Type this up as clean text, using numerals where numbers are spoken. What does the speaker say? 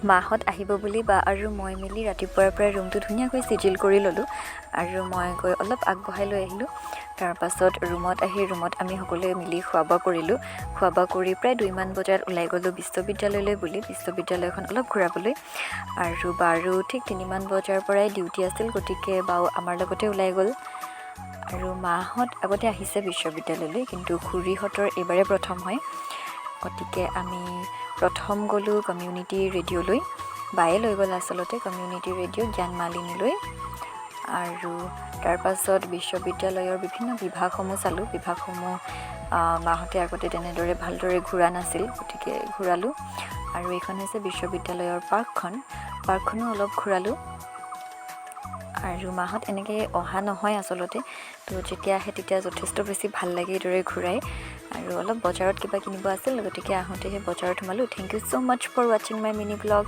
মাহঁত আহিব বুলি বা আৰু মই মিলি ৰাতিপুৱাৰ পৰাই ৰুমটো ধুনীয়াকৈ চিজিল কৰি ল'লোঁ আৰু মই গৈ অলপ আগবঢ়াই লৈ আহিলোঁ। তাৰপাছত ৰুমত আহি ৰুমত আমি সকলোৱে মিলি খোৱা বোৱা কৰিলোঁ। খোৱা বোৱা কৰি প্ৰায় 2মান বজাত ওলাই গ'লোঁ বিশ্ববিদ্যালয়লৈ বুলি, বিশ্ববিদ্যালয়খন অলপ ঘূৰাবলৈ। আৰু বাৰু ঠিক 3মান বজাৰ পৰাই ডিউটি আছিল, গতিকে বাও আমাৰ লগতে ওলাই গ'ল। আৰু মাহঁত আগতে আহিছে বিশ্ববিদ্যালয়লৈ, কিন্তু খুৰীহঁতৰ এইবাৰে প্ৰথম হয়। গতিকে আমি প্ৰথম গ'লোঁ কমিউনিটি ৰেডিঅ'লৈ। বায়ে লৈ গ'ল আচলতে কমিউনিটি ৰেডিঅ' জ্ঞান মালিনীলৈ। আৰু তাৰপাছত বিশ্ববিদ্যালয়ৰ বিভিন্ন বিভাগসমূহ চালোঁ। বিভাগসমূহ মাহঁতে আগতে তেনেদৰে ভালদৰে ঘূৰা নাছিল, গতিকে ঘূৰালোঁ। আৰু এইখন হৈছে বিশ্ববিদ্যালয়ৰ পাৰ্কখন। পাৰ্কখনো অলপ ঘূৰালোঁ। আৰু মাহঁত এনেকৈ অহা নহয় আচলতে, তো যেতিয়া আহে তেতিয়া যথেষ্ট বেছি ভাল লাগে এইদৰে ঘূৰাই। আৰু অলপ বজাৰত কিবা কিনিব আছিল, গতিকে আহোঁতে সেই বজাৰত সোমালোঁ। Thank you so much for watching my mini vlog.